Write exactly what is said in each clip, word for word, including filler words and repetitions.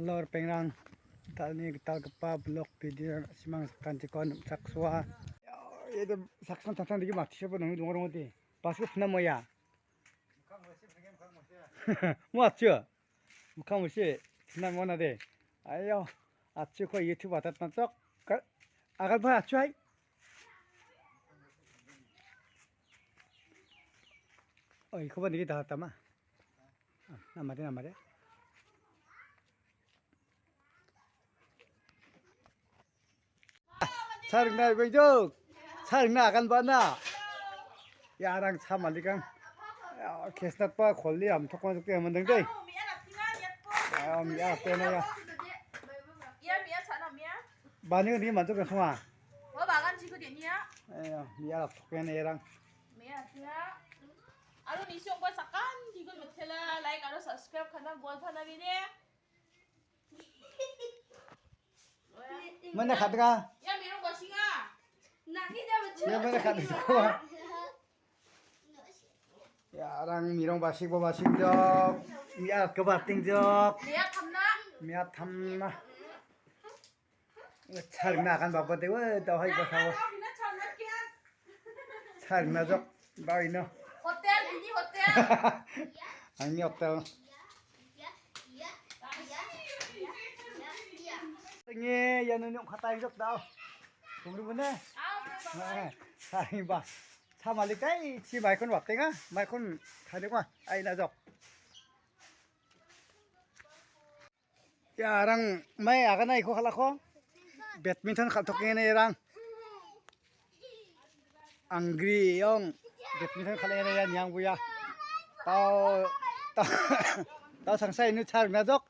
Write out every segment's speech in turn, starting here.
Hello, ripengrang. Talni gitalgipa blog video simang sakantikon nimchaksoa. Ede saksan tangtang digi matchioba nang donga rongode. Basiko pina moya. Mo atchio. Mukang musi pina mona de. Ayo, atchio ko YouTube atat natok. Ka-, agar ba atchio ai. Oi, ko ba digi dahatama. Ah, namade, namade. Cha ringna ibai jok. Cha ringna agan bana. Yarang cha malikang. Ya, kesnat pa kholi am thokma jok ya mandang dei. Ya, mi ya, pe na ya. Bani ni manjok ya sunga. Ya, mi ya thok ya ne yarang. Aro nisi ong pa sakan, tigul mithela, like aro subscribe khana gol phana bine. Mana khat ka? Ya, mirong basing a. Ya, mana khat ka? Ya, arang mirong basing bo basing jok. Ya, kebating jok. Ya, thamna. Ya, thamna. Cha ringna agan baba de, wah, tau hai basa. Cha ringna jok, bau ino. Hotel, mini hotel. Angni hotel. Nge, ya nuni ong khatai jok dau. Tunggu mana? Sa ring ba. Sa malik kai, si maikon watenga, maikon thadek ma, ai na jok. Ya, arang mai agana iko khalako. Badminton khaltoke ne erang. Angri ong. Badminton khale ne ya nyang buya. Tau, tau, tau sangsa inu cha ringna jok.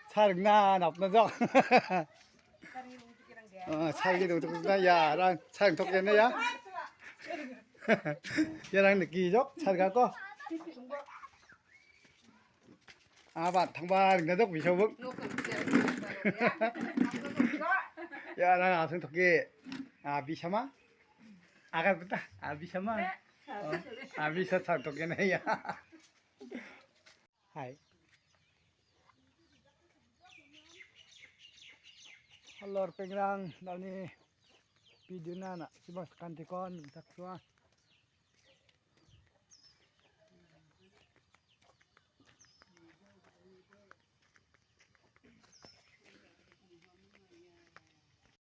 Cha ringna napna jok. Oh, cha ringna jok na ya, arang cha ringtoke ne ya. Ya, arang niki jok, cha ringako. Aban thangba ringna jok bisabuk. Ya, arang asung toke. Abi sama. Agar kita, abi sama. Oh, abi sa thang toke na ya. Hai. Hello, ripengrang, dani video na na, sibang sakantikon, tak tua.